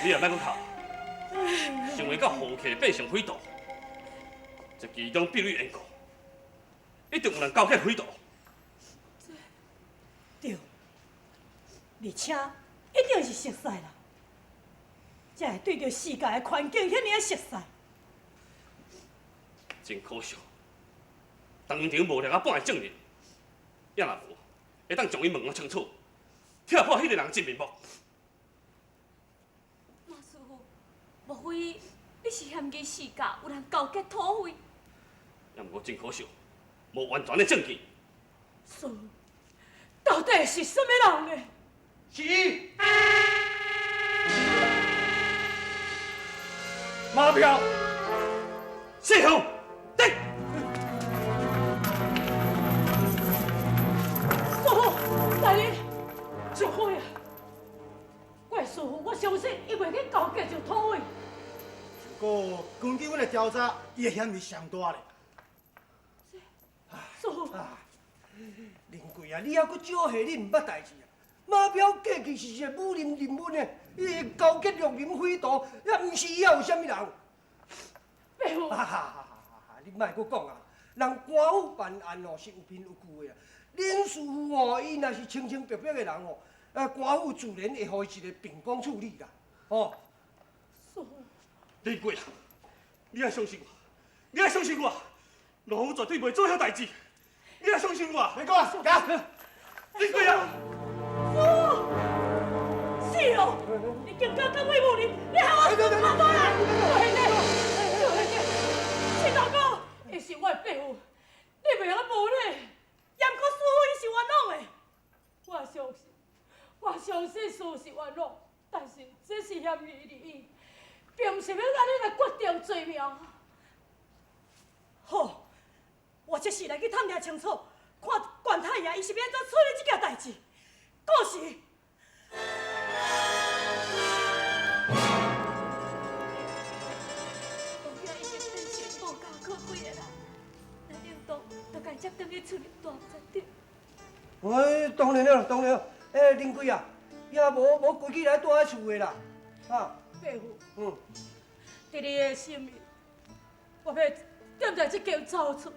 你也莫阁哭，想袂到豪客变成匪徒，这其中必有缘故，一定有人勾结匪徒。对，而且一定是熟似人，才会对著世界的环境遐爾仔熟似。真可惜，當場無掠啊半个證人，也若無，會當將伊問個清楚，拆破彼个人真面目。馬師傅，莫非你是嫌疑世家有人勾結土匪？也毋過真可惜，無完全的證據。師傅，到底是啥物人呢？是伊。馬票，謝雄，對。師傅，大人，做伙啊！我的師傅，我相信伊袂去勾結著土匪。不過根據阮的調查，伊的嫌疑上大咧。師傅，林貴啊，你猶閣少下你毋捌代誌啊！馬彪過去是一個武林人物呢，伊會勾結綠林匪徒，也毋是伊還有啥物人？伯父，哈哈哈哈！你莫閣講啊！人官府辦案哦是有憑有據的啊。恁師傅哦，伊若是清清白白的人哦，官府自然會予伊一個秉公處理啦，哦。師傅，林貴啊，你愛相信我，你愛相信我，老夫絕對袂做遐代誌，你愛相信我。別講啊，行。林貴啊！師傅，是哦，你竟敢敢威武林，你害我輸差多啦！小兄弟，小兄弟，陳大哥，伊是我的伯父，你袂用無禮，嚴過師傅伊是冤枉的。我相信，我相信師傅是冤枉，但是這是嫌疑而已，並毋是欲按呢來決定罪名。好，我這時來去探聽清楚，看管太爺伊是欲按怎處理這件代誌。過時。王兄已經變成無家可歸的人，咱應當著共接轉去厝裡住，才對。哎，當然了，當然了。欸，林貴啊，也無無規矩來住佇厝的啦，哈。伯父，佇你的心意，我欲踮佇這間走出，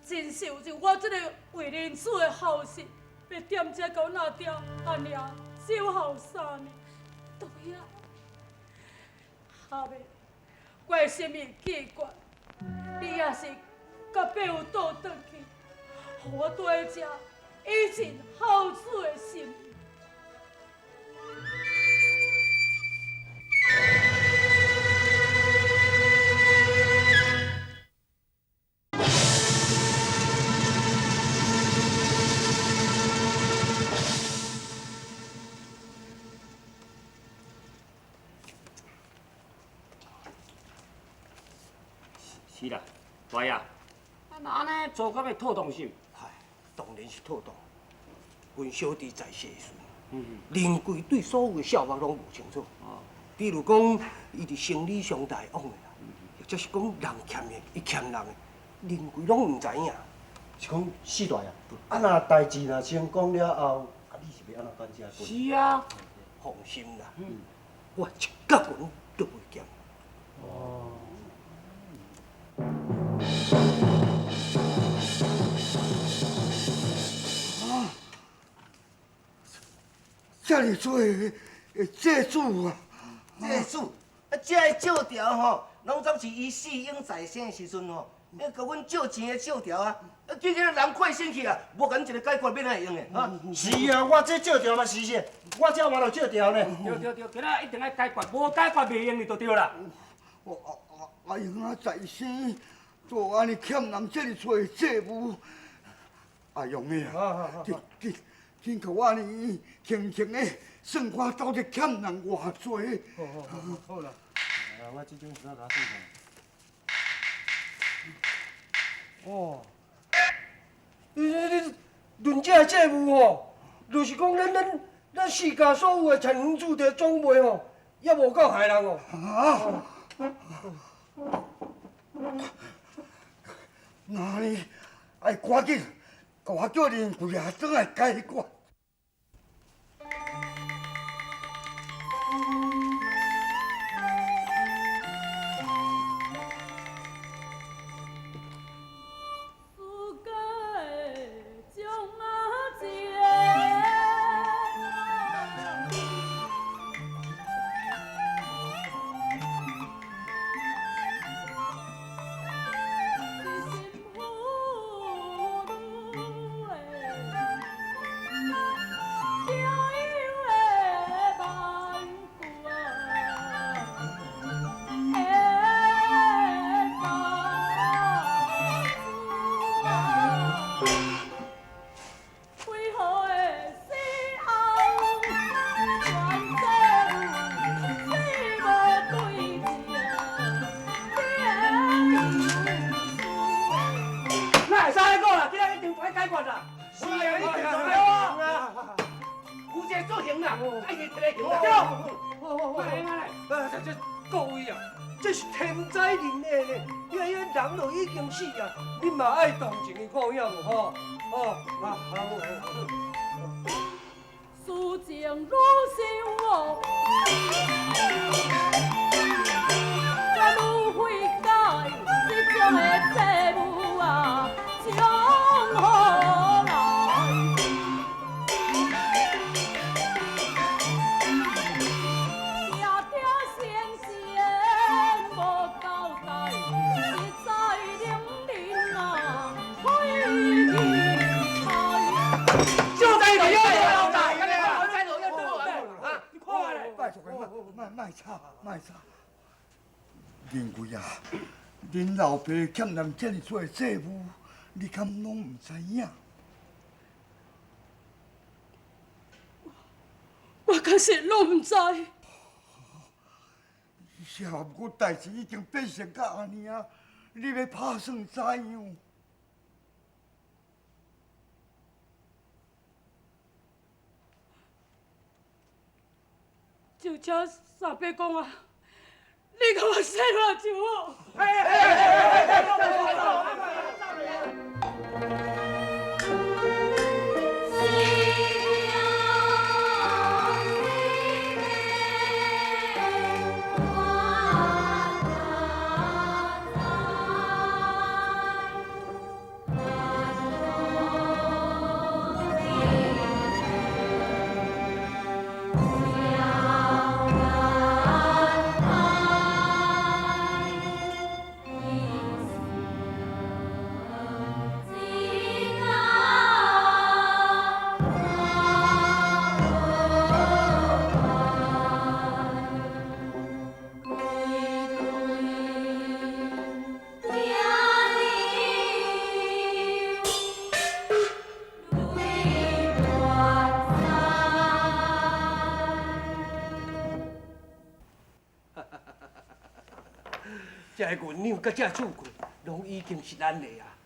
真是有我這個為人子的孝心，欲踮這共阮阿爹阿娘守孝3年。對啊，下面我的心意寄懸，你也是共伯父倒轉去，予我住佇這以盡孝子的心。是啦，大爺，啊那按呢做敢會妥當是？唉，當然是妥當。阮小弟在世時，林貴對所有的細目攏無清楚。比如講，伊佇生理上來往的啦，或者是講人欠的，伊欠人的，林桂攏毋知影。是講四大爺，啊若代誌若成功了後，啊你是欲按怎管這個？是啊，放心啦，我一角銀都袂減。哦。啊！遮爾多的債主啊！債主，啊，這个借條吼，攏總是伊死嬰在生的時陣吼，共阮借錢的借條啊，啊，結果人過身去啊，無共阮一个解決，欲按怎會用的？啊？是啊，我這借條嘛是是，我這嘛著借條呢。對對對，今仔一定愛解決，無解決袂用的就對啦。我阿英啊在生，做按呢欠人這麼多的債務，阿勇的啊，緊緊緊予我按呢輕輕的算我到底欠人偌濟。好好好，好啦。啊，我這種是怎共算看？哦，你你你，論這个債務吼，就是講咱四家所有的田園厝地總賣吼，也無夠害人哦。啊！那呢，愛趕緊，共我叫林桂啊，轉來解決。你嘛愛同情伊看有影無吼？哦，啊，好，好，事情愈想哦，才愈费解，这种的债务啊，从何来？听听先生无交代，实在令人啊火气开。就在你要你看咧，拜託你，莫吵，莫吵。林桂啊，恁老爸欠人這麼多債務，你敢攏毋知影？我確實攏毋知。是啊，毋過代誌已經變成甲按呢啊，你欲拍算怎樣？就請三伯公啊，你共我洗偌就好。這個銀兩佮這儲庫，攏已經是咱的啊！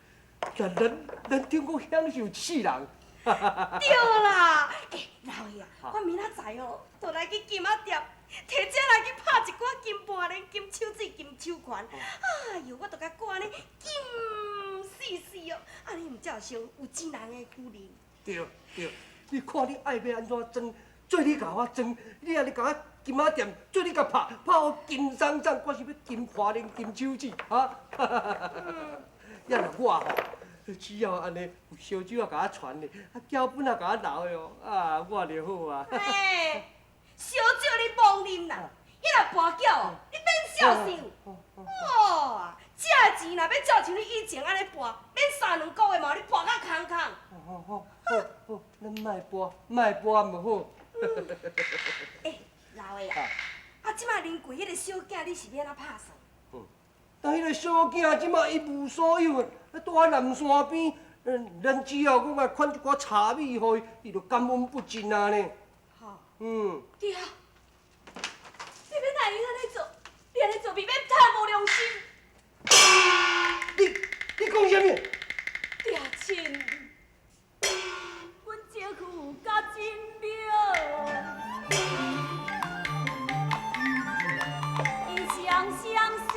咱頂閣享受一世人。對啦，欸，老爺啊，我明仔載哦，就來去金仔店，提这来去拍一寡金盘链、金手指、金手环。哎哟，我都共挂呢金死死哦，按呢毋才会像有钱人的夫人。对对，你看你爱欲按怎装，做你共我装，你按呢共我金仔店，做你共拍，拍予金松松，我是欲金盘链、金手指，哈？也若我吼，只要按呢有烧酒仔共我传的，啊脚本仔共我留的哦，啊我就好啊。嘿，烧酒你罔啉啦，彼若跋筊哦，你免笑想。哇，这钱若欲照像你以前按呢跋，免三两个月嘛，予你跋甲空空。好好好，好，咱莫跋，莫跋嘛好。欸，老的啊，啊，这摆林贵彼个小囝，你是欲按怎拍算？但彼个小囝这摆一无所有，啊，住伫南山边，咱只要讲啊，款一寡茶米予伊，伊就感恩不尽啊呢。好。嗯。对啊，你欲哪会用按呢做？你按呢做未免太无良心。你讲啥物？爹亲，阮情妇甲真妙，伊双相思，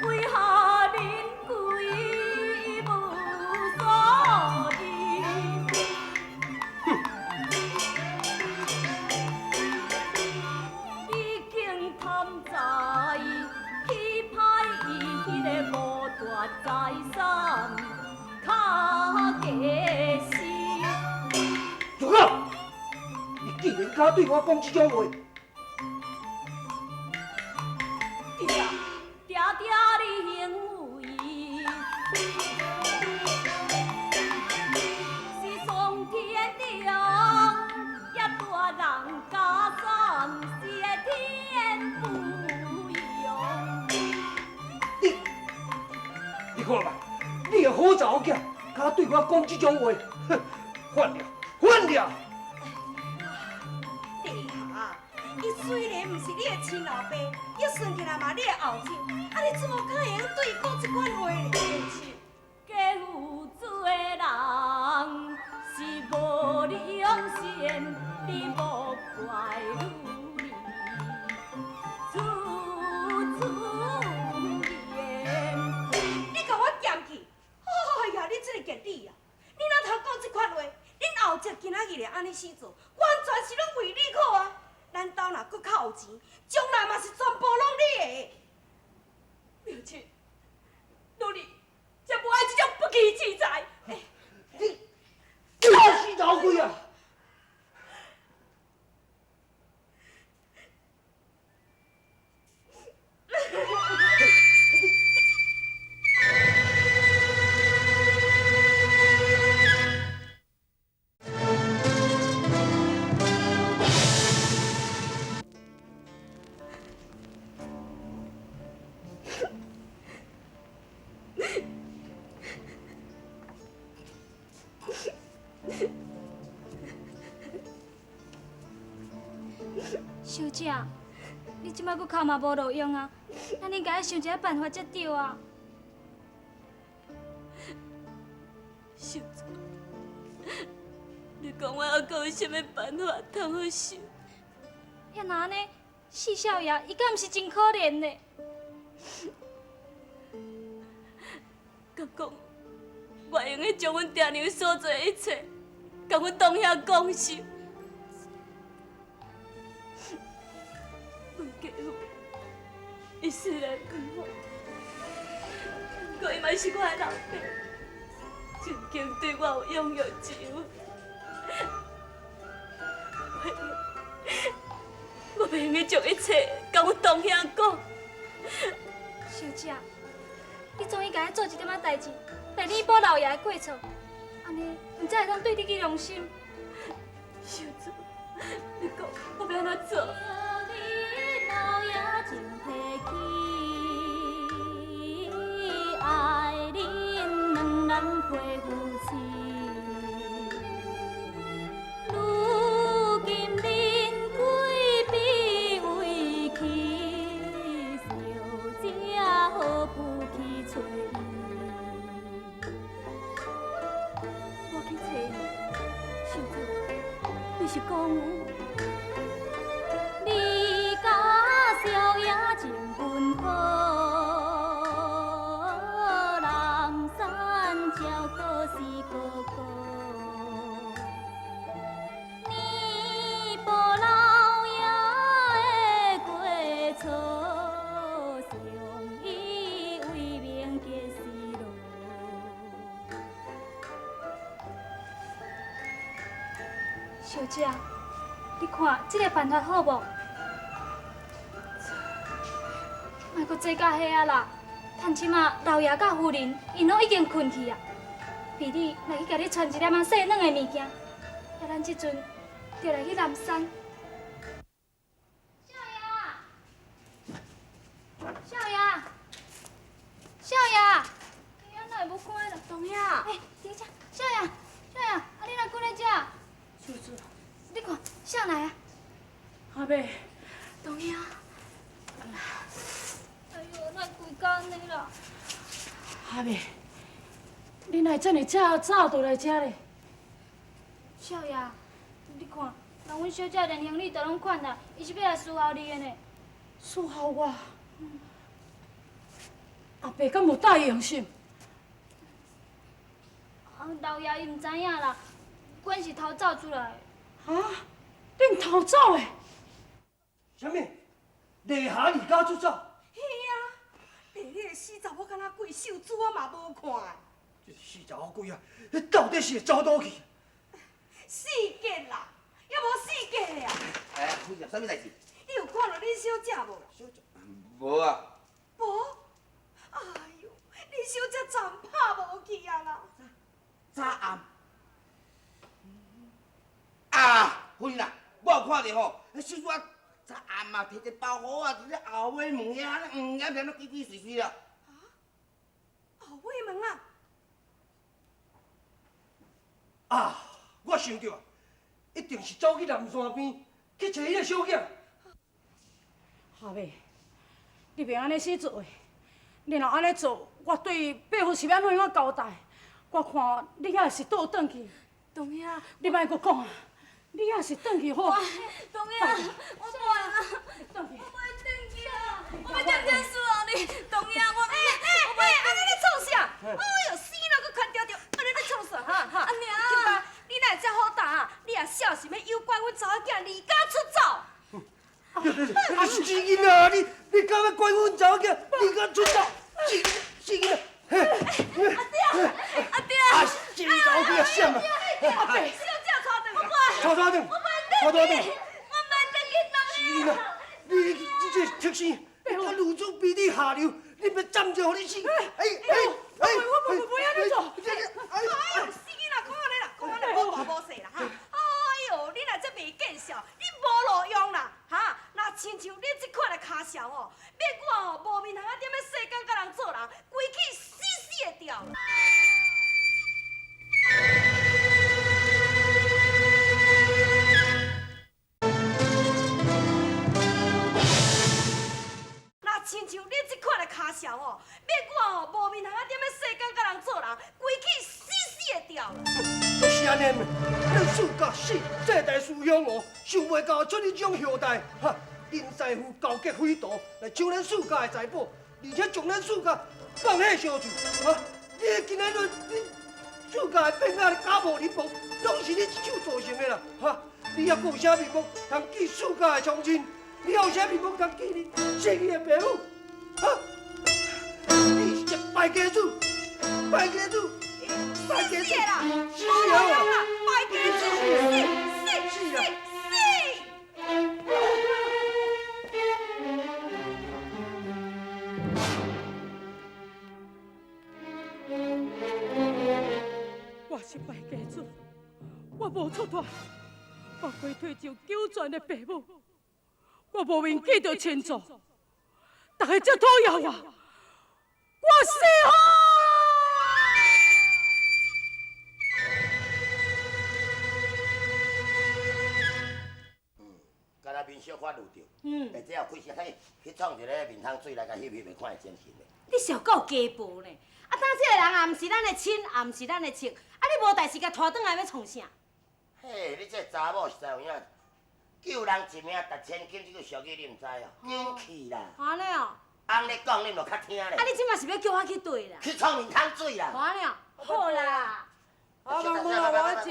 为何恁贵无所依？毕竟贪财，去歹伊彼个无大财产，较假死。住口！你竟然敢对我讲这种话！爹，爹爹你行为是丧天良，也大人家产是天不容。你看吧，你个好查某囝，敢对我讲这种话，哼，反了，反了！殿下，伊虽然毋是你的亲老爸，伊算起来嘛你的后母，啊，你怎么敢会用对伊讲这款话呢？家父做人是无良心，你莫怪女儿处处言。你共我嫌弃？哎呀，你这个逆女啊！你哪通讲这款话？恁后叔今仔日会按呢死做，完全是拢为你好啊！咱兜若阁较有钱，将来嘛是全部拢你的。妙亲，女儿才无爱这种不义之财。你，你死老鬼啊！小姐，你这摆阁哭嘛无路用啊！咱应该想一个办法才对啊。秀珠，你讲我犹阁有啥物办法通好想？也若按呢，四少爷伊敢毋是真可怜呢？敢讲我会用得将阮爹娘所做的一切，共阮当兄讲实。阮家父，伊虽然毋好，不过伊嘛是我的老爸，曾经对我有养育之恩。我袂用得将一切共阮当兄讲。小姐，你总应该做一点仔代志，来弥补老爷的过错，按呢，毋才会当对得起良心。秀珠，你讲我欲按怎做？老爷真客气，爱恁两人配夫妻。如今恁贵比委屈，小姐何不去揣伊？我去揣伊，秀珠，你是讲？恁小姐，你看这个办法好无？莫阁做到遐啊啦！趁这马老爷佮夫人，𪜶拢已经睏去啊。婢女来去共你传一粒仔细软的物件，啊，咱这阵就来去南山。少爷，少爷，少爷，你哪会无看啦？东兄，欸，伫遮，少爷，少爷，啊你哪睏咧遮？秀珠，你看，谁来啊？阿伯，东兄。哎呦，哪规工按呢啦？阿伯，你哪会这么早早就来遮咧？少爷，你看，人阮小姐连行李都拢款啦，伊是欲来伺候你的呢。伺候我？阿伯敢有带用心？啊，老爷伊毋知影啦，阮是偷走出来的。啊？恁偷走的？啥物？丽霞离家出走？嘿啊！第二个死查某敢若鬼，秀珠我嘛无看。这死查某鬼啊！你到底是会走佗去？死结啦，犹无死结啊！哎，夫人，啥物代志？你有看到恁小姐无？小姐，无啊。无？哎呦，恁小姐全拍无去啊啦！早暗。啊，夫人啊，我有看到吼，彼秀珠啊，昨暗啊，提一个包裹啊，伫咧后尾门遐，黄炎炎，鬼鬼祟祟啦。啊？后尾门啊？啊！我想著啊，一定是走去南山边去找彼个小姐。阿伯，你袂按呢死做的，你若按呢做，我对伯父是欲按怎样交代？我看你也是倒转去。东兄，你莫阁讲啊！你也是转去好。东兄，我袂啦，我袂转去啊！我欲点点伺候你，东兄，我欸欸欸，按呢咧创啥？哎呦，死了阁牵条条，按呢咧创啥？哈哈！阿娘，你哪会遮好胆啊？你也少是欲诱拐阮查某囝离家出走？死囡仔，你敢欲拐阮查某囝离家出走？死死囡仔！阿爹，阿爹，啊，死查某囝闪啊！阿伯，小姐带转，带转，我袂转去，我袂转去东死囡仔，你这畜生，你敢如此卑鄙下流，你欲斩就予你死！哎哎哎！我袂按呢做。哎呦，死囡仔，讲按呢啦，讲按呢，无大无细啦哈！哎呦，你若这袂见笑，你无路用啦，哈！若亲像你这款的跤潲吼，欲我吼无面通仔踮咧世间佮人做人，规气死死会掉。若亲像你这款的跤潲吼，欲我吼无面通仔踮咧世间佮人做人，规气死死会掉。就是按呢，恁四家死，这代师兄哦，想袂到出你这种后代，哈！林师傅勾结匪徒来抢咱四家的财宝，而且将咱四家放火烧厝，哈！你今仔日你四家的变啊家破人亡，拢是你一手造成的啦，哈！你犹阁有啥面目通见四家的乡亲？你犹有啥面目通见你死去的爸母？哈！你是一败家子，败家子，败家子，死啊！败家子，死死死！我是败家子，我无出头，我规腿就九泉的爸母，我无面见著亲族，大家这讨厌我，我死好！敢若面小可露著，欸，这有开始去创一个面汤水来共翕翕，看会精神咧。你上够家暴呢！啊，当这个人也毋是咱的亲，也毋是咱的戚，啊，你无代志共拖转来欲创啥？嘿，你这查某实在有影，救人一命值千金，这句俗语你毋知哦？紧去啦！按呢哦。按呢讲，你就较听咧。啊，你这马是欲叫我去对啦？去创面汤水啦！按呢哦，好啦。啊，问我啦，我爱食，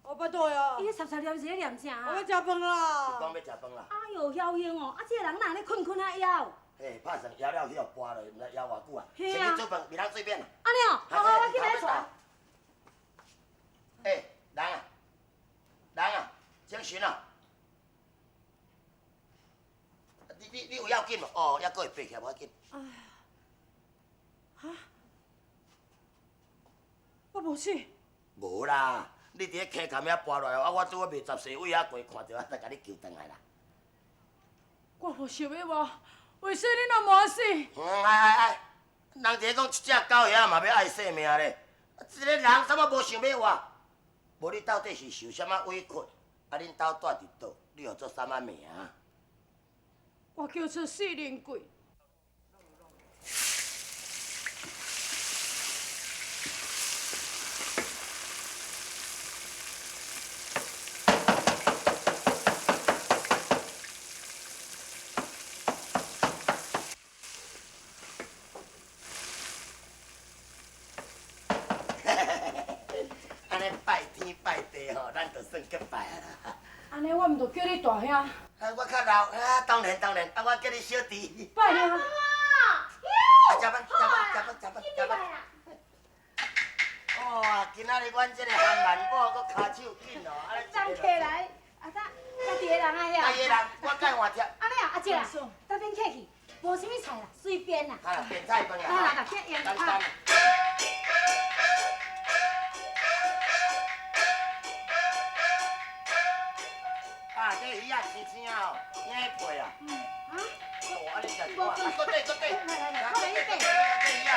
我巴肚啊。伊咧湿湿念是咧念啥啊？我欲食饭啦。讲欲食饭啦。哎哟，晓兴哦，啊，这个人哪按呢困困啊枵？嘿，拍算枵了去予跋落，毋知枵偌久啊？先去煮饭，面汤水免啦。按呢哦，好好，我去买菜。欸，人啊，人啊，閣會白起來，無要緊。哈？我無死。無啦，你佇咧溪崁遐跋落來，啊，我拄好袂十歲位遐過，看著啊，才共你救轉來啦。我無想欲活，為啥你若無死？嗯，哎哎哎，人佇咧講一隻狗遐嘛欲愛性命咧，啊，一個人怎麼無想欲活？無你到底是受啥物委屈？啊，恁兜住佇佗，你號做啥物名？我叫做四靈桂。按呢拜天拜地吼，咱就算結拜啊啦。按呢我毋著叫你大兄。啊，我較老，啊，當然當然，啊，我叫你小弟。拜兄。啊，食飯食飯食飯食飯食飯。哇，今仔日阮這個韓萬某閣跤手緊哦，人客來，啊，咱家己的人啊遐。家己的人，我共換貼。按呢啊，阿姐啊，當邊客氣，無啥物菜啦，隨便啦。啊，便菜飯啊，啦，簡單。啊，這魚仔青青哦，青皮啊。嗯。啊？哦，按呢食一碗，搁底搁底。來來來，我來你底。這魚仔。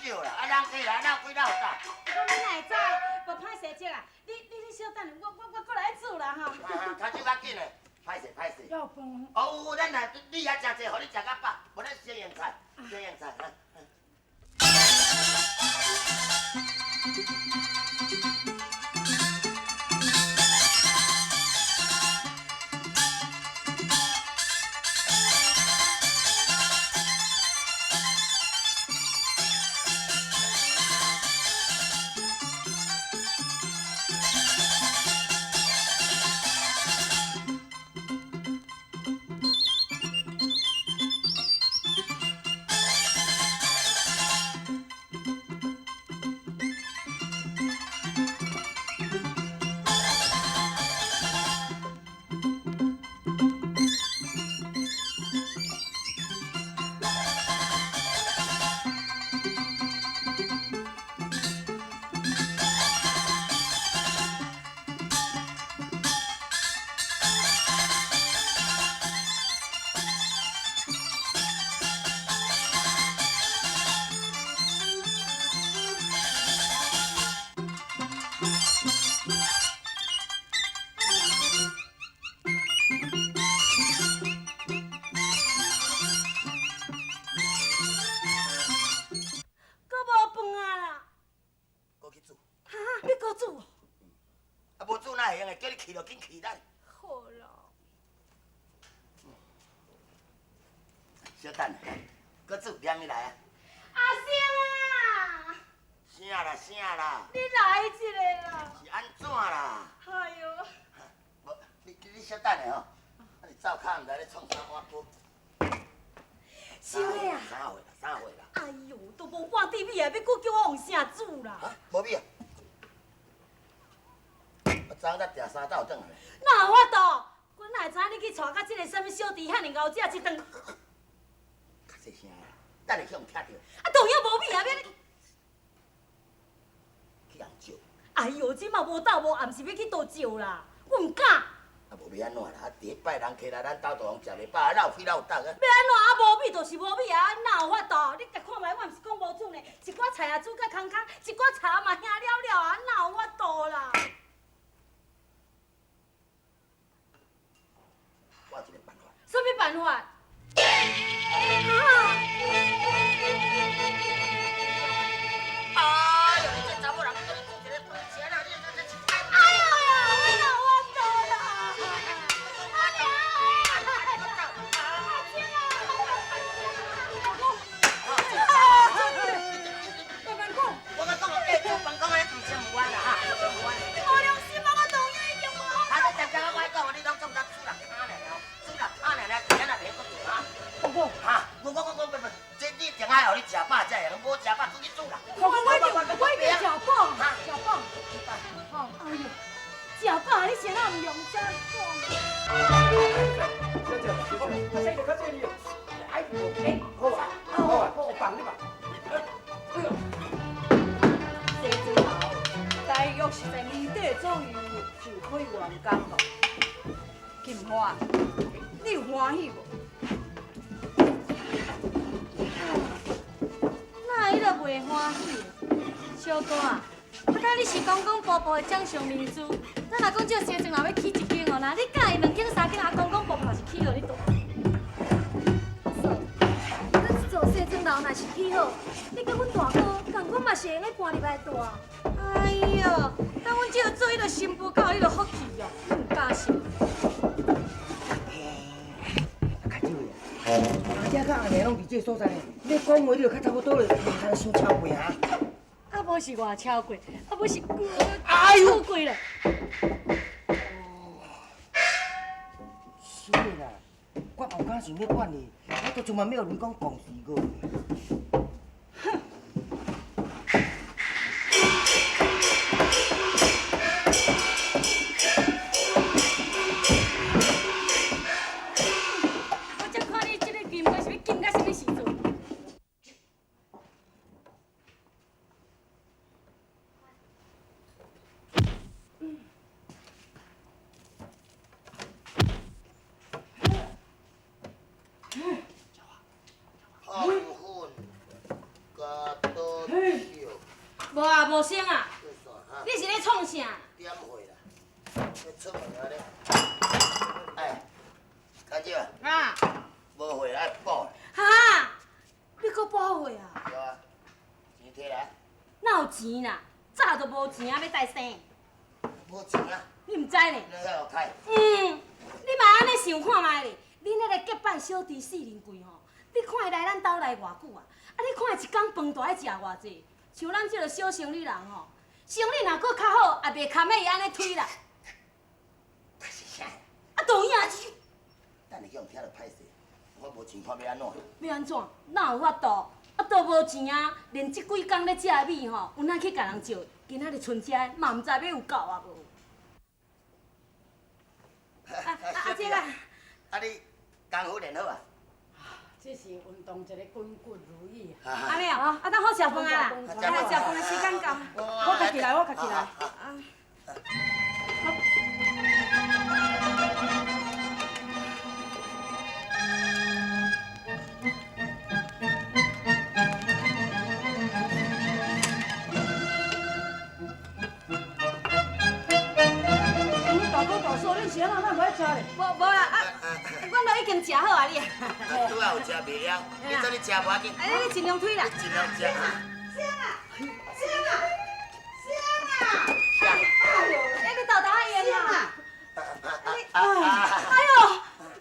少啦，啊，人客來哪有幾老早？我講你哪會知？無歹勢這啦，你小等下，我過來煮啦吼。啊，跤手較緊嘞，歹勢歹勢。要飯。哦，有咱來，你遐食濟，予你食較飽，無咱先用菜，先用菜。小等下，阁煮念伊来啊！阿星啊！啥啦啥啦？你來一个啦！是按怎啦？哎喲！無，你小等下吼，啊你灶跤毋知咧創啥碗糕。小妹啊！啥货啦？啥货啦？哎喲，都無半滴米啊，欲閣叫我用啥煮啦？啊，無米啊！我昨昏才訂三斗轉來。哪有法度？阮哪會知影你去娶甲這個啥物小弟遐爾𠢕食一頓？較細聲啦，等下去予聽著。啊，當然無米啊，欲去人借。哎喲，這嘛無晝無暗，是欲去倒借啦？我毋敢。啊，無欲按怎啦？啊，第一擺人客來咱兜就予食袂飽，啊，哪有去哪有當啊？欲按怎啊？無米就是無米啊，哪有法度？你共看覓，我毋是講無煮呢，一寡菜也煮甲空空，一寡茶嘛兄了了啊，哪有法度啦？啥物办法？哈！哎呦，你这查某人，你做一个饭吃啦，你这这。哎呦呀，我哪有法度啦！阿娘，阿青啊！慢慢讲。我讲，欸，煮饭讲安尼毋穿毋弯啦哈，毋弯。你无良心啊！我当影已经无好。啊，你常常我讲，你拢总甲煮人卡尔哦，煮人卡尔尔，今仔袂阁做哈。公公，哈，我我我我不不，这你定爱予你食饱才会用，无食饱出去煮啦。我我已经食饱，食饱。哎呦，食饱你是哪毋用真讲？小姐，小姐，较细较细哩，哎，哎，好啊，好啊，我放你吧。哎呦，西砖头，大约是在年底左右就可以完工咯。金花，你有欢喜无？哪会就袂欢喜？小哥啊，我看你是公公婆婆的掌上明珠，咱若讲这西砖楼欲起一间哦，那你佮意两间三间，啊公公婆婆也是起予你大。嫂，咱这座西砖楼若是起好，你佮阮大哥仝款嘛是会用搬入来住。哎哟，等阮这个做彼个新妇，到彼个福气哦，你毋敢信。较少的，阿姐佮阿娘拢伫这个所在，你讲话你就较差不多了，毋通伤超过啊。啊，无是偌超过，啊无是哎呦超过了。是的啦，我嘛有敢想要管你，我都从来没有人讲共事过。我才看你这个金龟是欲金到啥物时阵？汤粉加多少？无啊，无声啊！你是咧创啥？点火啦，你出门啊咧？哎，干姐啊！无货爱补。哈！你阁补货啊？对啊，钱摕来。哪有钱啦？早就无钱啊，欲代生。无钱啊？你毋知呢？你遐有开？嗯，你嘛按呢想看觅咧？恁彼个结拜小弟四人贵吼，你看伊来咱兜来偌久啊？啊，你看伊一工饭大爱食偌济？像咱这个小生理人吼，生理若阁较好，也袂堪欲伊按呢推啦。是啥？啊，当影是。等下去予听著歹势，我无钱看欲按怎？欲按怎？哪有法度？啊，都无钱啊！连这几工咧食的米吼，有哪去共人借？今仔日剩这的，嘛毋知欲有够啊无？啊阿姐啊，啊你功夫练好啊？这是运动一个筋骨如意啊。按呢哦，啊，咱好食饭啊啦，来食饭的时间到。我家己来，我家己来。啊。大哥大嫂，恁是按怎？咱无爱食咧？无无啦，啊，阮都已经食好啊，你。拄仔有食袂了，你做你食无要紧。哎，你尽量推啦。尽量食。声啊！声啊！声啊！哎呦，哎，你豆豆爱用啊！哎哎呦，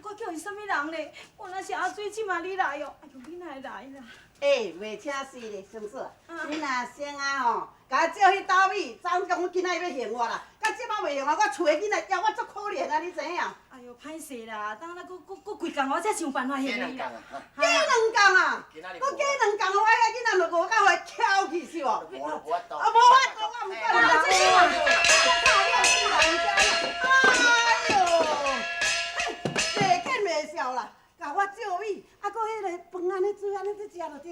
我叫伊啥物人咧？原来是阿水，这马你来哦！哎呦，你哪会来啦？欸，袂请死咧，孙嫂，恁阿生啊吼，共我借彼斗米，昨昏讲阮囡仔欲还我啦，到这摆袂还我，我厝的囡仔枵我足可怜啊，你知影？哎呦，歹势啦，当咱阁阁阁规工，我才想办法还你啦。加两工啊！阁加两工，我遐囡仔就饿到予翘去是无？啊，无法度，我毋管啦。这是哎呦，嘿，袂见袂笑啦，共我借米，啊，阁彼个饭按呢煮，按呢食就对。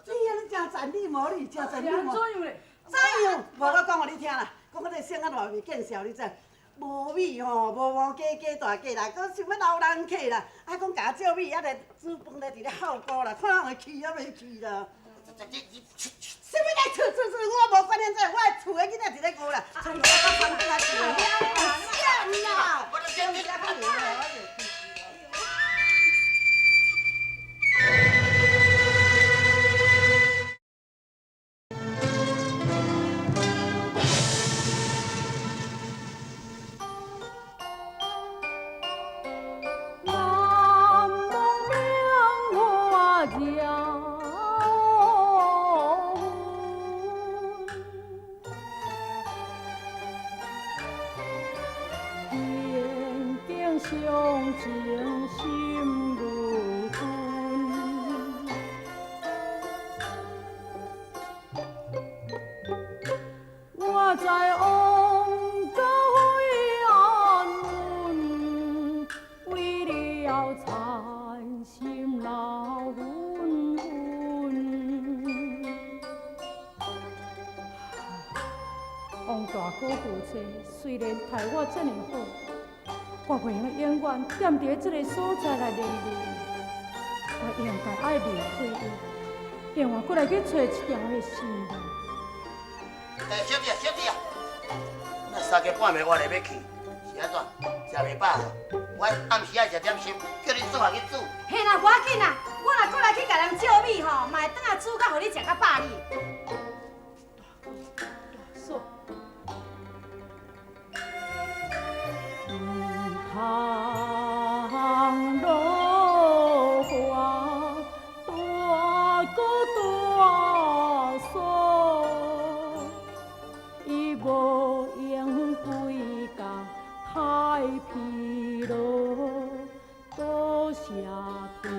你按呢诚赞你无？你诚赞你无？怎样咧？怎样？无我讲予你听啦，讲我这生仔偌袂见笑，你知？无米吼，无无加加大家啦，阁想欲留人客啦，啊，讲共我借米，啊来煮饭咧，伫咧哭孤啦，看人会去啊袂去啦。啥物来厝厝厝，我无关心这个，我的厝的囡仔伫咧饿啦，剩我我转来吃。啥啦？我情心如君。我知王家非安稳，为了残心老昏昏。王大哥夫妻虽然待我这呢好，我袂用永远踮伫这个所在来连累，我应该爱离开伊，另外阁来去揣一条的生路。欸，小弟啊，小弟啊，那三更半暝我咧欲去，是按怎？食袂饱？我暗时爱食点心，叫恁嫂仔去煮。嘿啦，无要紧啦，我若阁来去共人借米吼，嘛会转来煮甲予你食甲饱哩。大嫂，毋通落花大哥大嫂，伊无用规工太疲劳，多谢对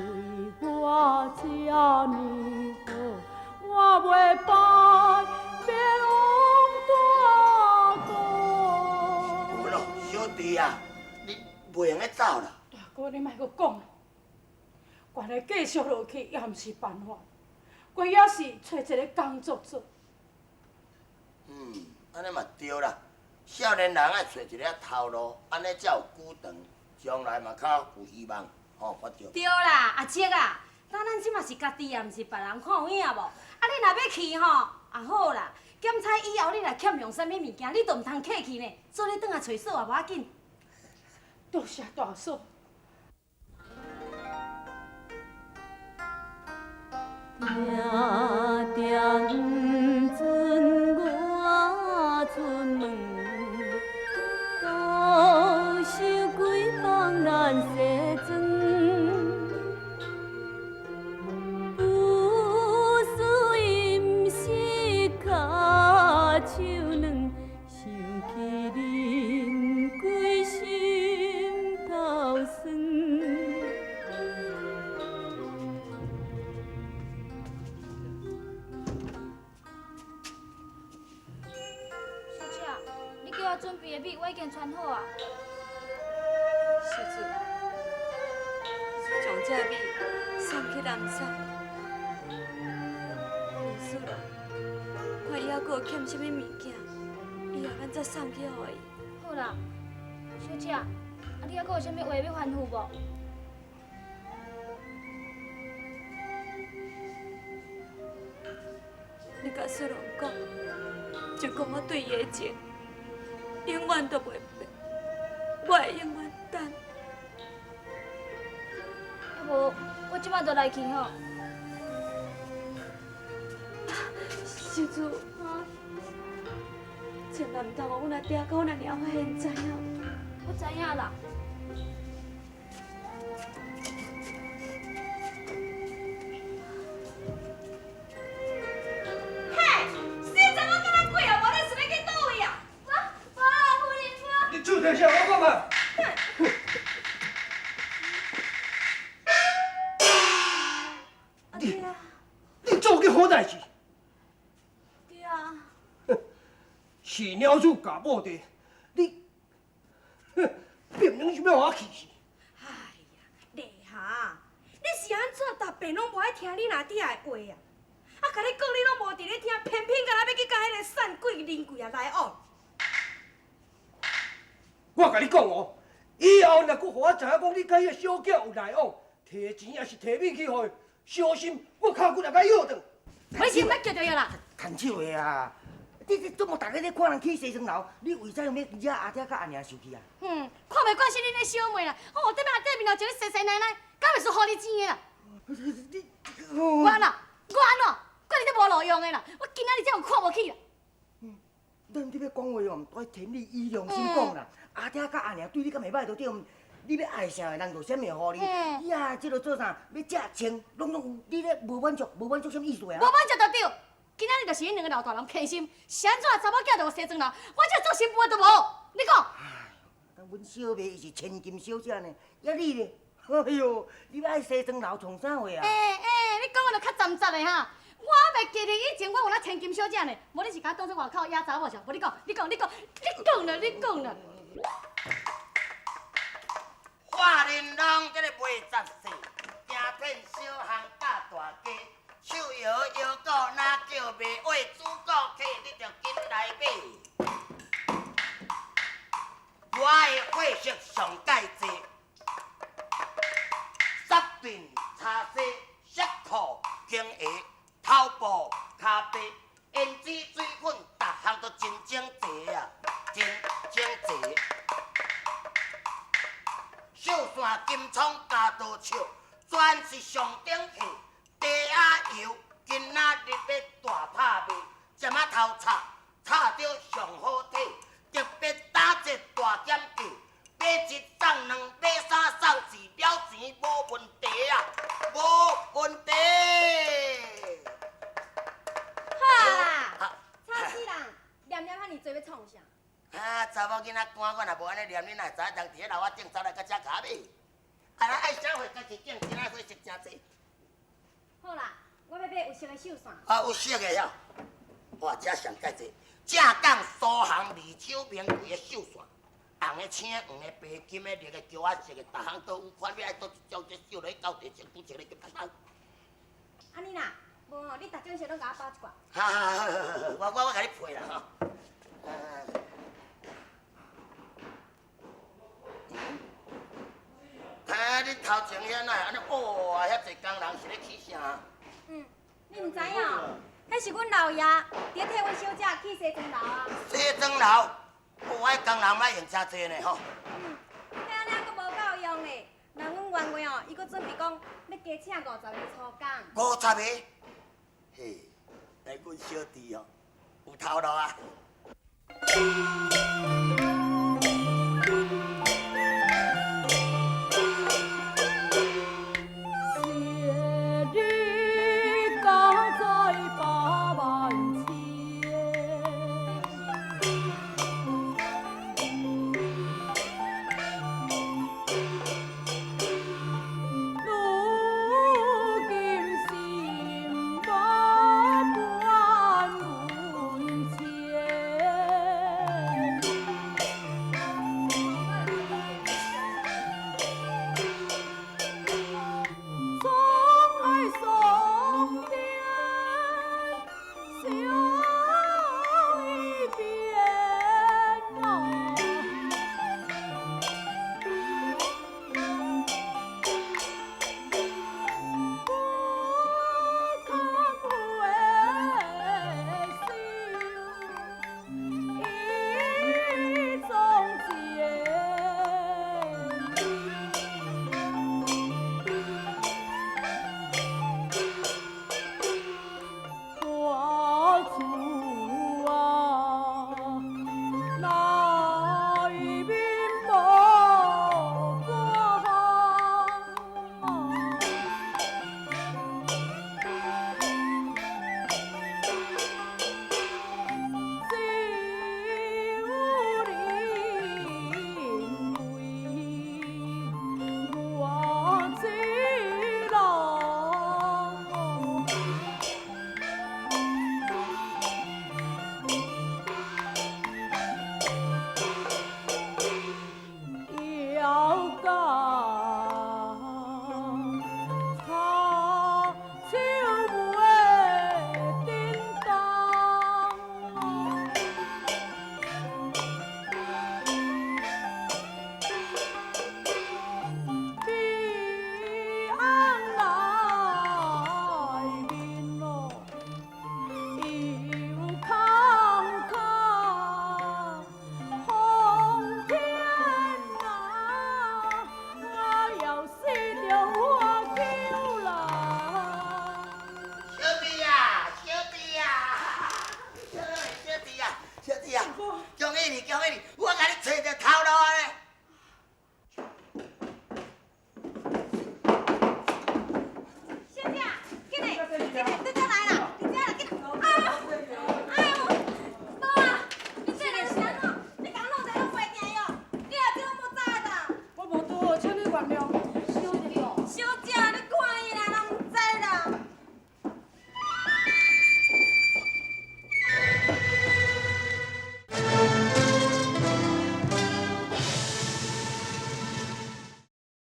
我这呢好，我袂拜免王大哥。有咯，小弟啊，你袂用得走啦。大哥，你莫阁讲啦，原来继续落去也毋是办法，关键是揣一个工作做。嗯，按呢嘛对啦。少年人爱揣一个头路，按呢才有久长，将来嘛较有希望，吼，我对。对啦，阿叔啊，咱这嘛是家己也毋是别人，看有影无？啊，你若欲去吼，也好啦。检采以后，你若欠用啥物物件，你都毋通客气呢。做你转来揣嫂也无要紧。多谢大嫂。定定毋准我出门，独守闺房难卸妆。不输伊毋是跤手软，想起恁规心头酸。小姐，你叫我准备的米我已经传好啊。秀珠，将这米送去南山，问输了，看伊犹阁有欠啥物物件，以后咱再送去予伊。好啦，小姐，啊你犹阁有啥物话欲吩咐无？你共雪龙讲，就讲我对伊的情永远都袂变，我会永远等。要无我这摆就来去吼。秀珠，千万毋通予阮阿爹佮阮阿娘发现，知影无？我知影啦。嘿，死查某敢若鬼啊！无你是欲去佗位啊？我，无啦，夫人，我。你手提啥？我看觅。阿爹啊！你做去好代志？对啊。是鸟鼠咬某地，你，哼，明明是欲予我气死。哎呀，丽霞，你是按怎逐遍拢无爱听恁阿爹的话啊？啊，共你讲你拢无伫咧听，偏偏敢若欲去佮彼个散鬼林贵啊来往。我共你讲哦，以后若阁予我知影讲你佮彼个小囝有来往，提钱抑是提米去予伊，小心我敲骨来共伊约转。没事，莫叫著伊啦。牵手的啊！你这总无逐日咧看人起西床楼，你为啥物惹阿爹佮阿娘生气啊？嗯，看袂惯是恁的小妹啦。哦，踮阿爹面头前咧细细奶奶，敢会输予你钱的啦？你，我安怎？我安怎？怪你这无路用的啦！我今仔日才有看无起啦。咱这欲讲话哦，毋该天理以良心讲啦。阿爹佮阿娘对你敢袂歹，就对。你欲爱啥，人就啥物会予你。你啊，这个做啥？欲食穿，拢拢有。你咧无满足，无满足啥物意思啊？无满足就对。今仔日就是恁两个老大人偏心，是按怎查某囝就有西装楼，我这做新妇的都无。你讲。阮小妹伊是千金小姐呢，啊你咧？哎哟，你欲爱西装楼创啥货啊？欸欸，你讲的就较真实的哈。我袂记得以前我有那千金小姐呢，无你是共我当做外口野查某是？无你讲，你讲，你讲，你讲啦，你讲啦。华玲珑这个卖杂碎，行遍小巷甲大街，手摇摇鼓若叫卖话，主顾客你著紧来买。我的货色上盖济，杀鬢茶西，色裤经鞋，头布跤白，胭脂水粉，逐项都真整齐啊，真整齐。绣线金窗加刀笑，全是上等货。茶仔油今仔日欲大拍卖，针仔头插插著上好体，特别打折大减价，买一送两，买三送四，了钱无问题啊，无问题。好啦，吵死人！念念遐尔济欲创啥？啊，查某囡仔赶我若无按呢念，你哪会知影人伫咧楼仔顶走来到遮卡买？啊，咱爱啥货，家己拣，今仔货色诚济。好啦，我欲买有色的绣线。啊，有色的哟。哇，这上盖济，正港苏杭二手名贵的绣线，红的、青的、黄的、白金的、绿的、桥仔色的，逐项都有款。欲爱佗一种，这绣落去交地穿，拄穿咧金当。按呢啦，无吼，你逐种色拢共我包一寡。好好好好好，我共你配啦吼。啊！恁头前遐哪会按呢？哇，遐济工人是咧起啥？嗯，你毋知影，彼是阮老爷伫咧替阮小姐起西装楼啊。西装楼，哇，彼工人莫用诚济呢吼。嗯，彼按呢阁无够用咧，人阮员外哦，伊阁准备讲欲加请50个粗工。50个？嘿，来阮小弟哦，有头路啊。